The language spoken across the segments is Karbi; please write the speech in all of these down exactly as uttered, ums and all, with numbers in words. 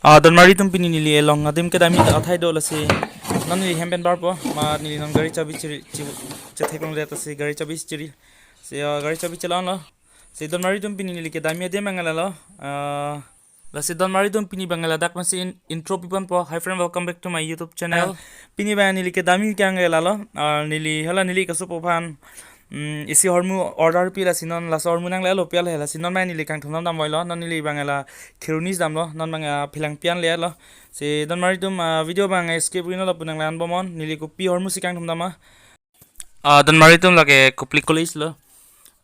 Ah, donmari atum, pini neli elong adim kedam athai do lasi. Non neli hem pen barpo, ma neli non gari chabi chiri, chi-, chetheklongledet lasi gari chabi chiri. Si, ah, gari chabi chelang lo. Si donmari atum, pini neli kedam adim abang lalo. Ah, lasi donmari atum, pini abang ladak masi in-, intro piponpo. Hi friend, welcome back to my YouTube channel. Pini abang neli kedam abang lalo. Ah, neli hala neli kasopo aphan, mm, isi ahormu order pi, lasi non laso ahormu nanglelo pi, lasi non abang neli kangthum damdam voilo. Non neli abang la Kheroni damlo, non abang, ah, Phelangpi an lelo. Si donmari atum, ah, video abang skip ri nangji lapu nanglang bomnon, neli kopi ahormu si kangthum dam ma. Ah, donmari atum, lake Kopili College lo.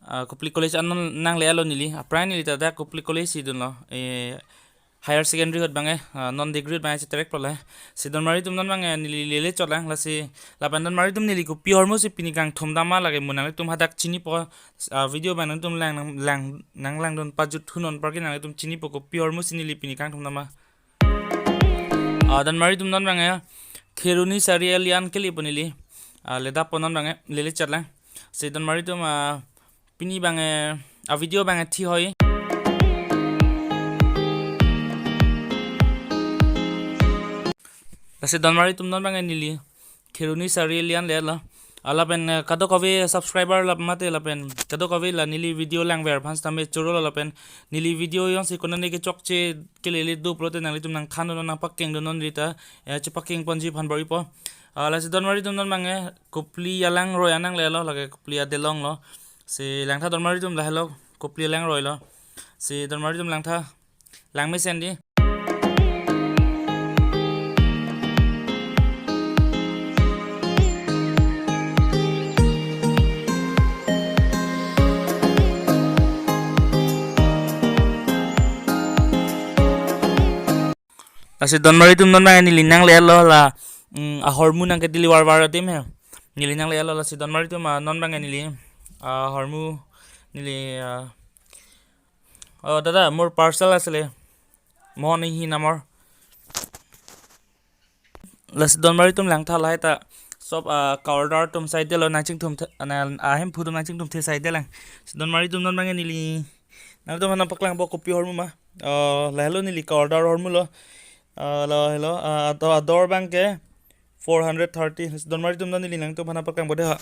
Ah, Kopili College an non nanglelo neli. Aphrang neli ta dak Kopili College si dunlo. Eh, higher secondary ahut abang, ah, non degree ahut abang cheterek polo. Si donmari atum, non abang neli lele chotlang lasi. Lapen donmari atum, neli kopi ahormu si pini kangthum dam ma lake mo nanglitum hadak chinipo. Ah, video abang nangtum lang, nang, lang, nanglangdun pajut thunon apar ke nanglitum chinipo kopi ahormu si neli pini kangthum dam ma. Ah, donmari atum, non abang Kheroni Sariali an kelipo neli. Ah, ledappo, non abang lele chotlang. Si donmari atum, ah, pini abang, ah, video abang thi hoi. Lasi donmari atum, non abang neli Kheroni Sariali an lelo. Ah, lapen, eh, kadokave subscriber lap mate lapen kadokave la neli video langver aphan sitame choro lo, lapen neli video jongsi konane kechokche kelele do pulote nanglitum nangthandunnon, nangpakengdunnon rita, eh, chepakeng ponji aphan bor-ipo. Ah, lasi donmari atum, non abang Kopili alangroi an nanglelo, lake Kopili adelong lo. Si langtha donmari atum, lahelo Kopili alangroi lo. Si donmari atum langtha. Langmesen dei. Lasi donmari atum, non abang neli nanglelo la, mm, ahormu nangkedeliver var adim he. Neli nanglelo lasi donmari atum, ah, non abang neli, ah, ahormu neli, ah, Oh, দাদা, মোৰ পাৰ্চেল আছিলে। মোহন ইংহি নামৰ। Lasi donmari atum, langtha lahai ta. Sob, ah, ka-order atum saidelo, nangchingthum the, ana, ahemphu atum nangchingthum the saidelang. Si donmari atum, non abang neli nangtum aphan nangpaklangpo kopi ahormu ma. Oh, lahelo neli ka-order ahormu lo. Ah, lahelo, ah, ador, ador abang ke four hundred thirty. Si donmari atum, non neli nangtum aphan nangpaklangpo dei ha.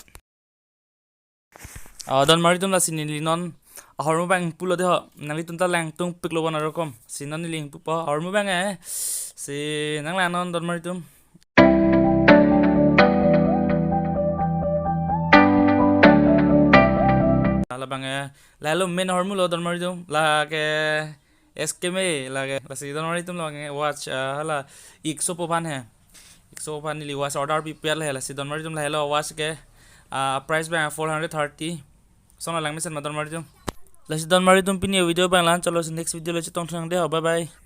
Ah, donmari atum, lasi neli non ahormu abang pulo dei ho, nanglitum ta langtungpiklo bon arokom. Si non neli pupo ahormu abang, eh. Si nanglangnon donmari atum. Labang, eh, lahelo main ahormu lo donmari atum, lake S K M lake. Lasi donmari atum, labang watch, ah, hala ik sopo aphan he. Ik sopo aphan neli watch order pipe lahelo. Lasi donmari atum, lahelo watch ke, ah, price abang four hundred thirty. Sona langmesen ma donmari atum. Lasi donmari atum, pini video abang la-an chotlo, si next video le chetongthu nang dei ho. Bye bye.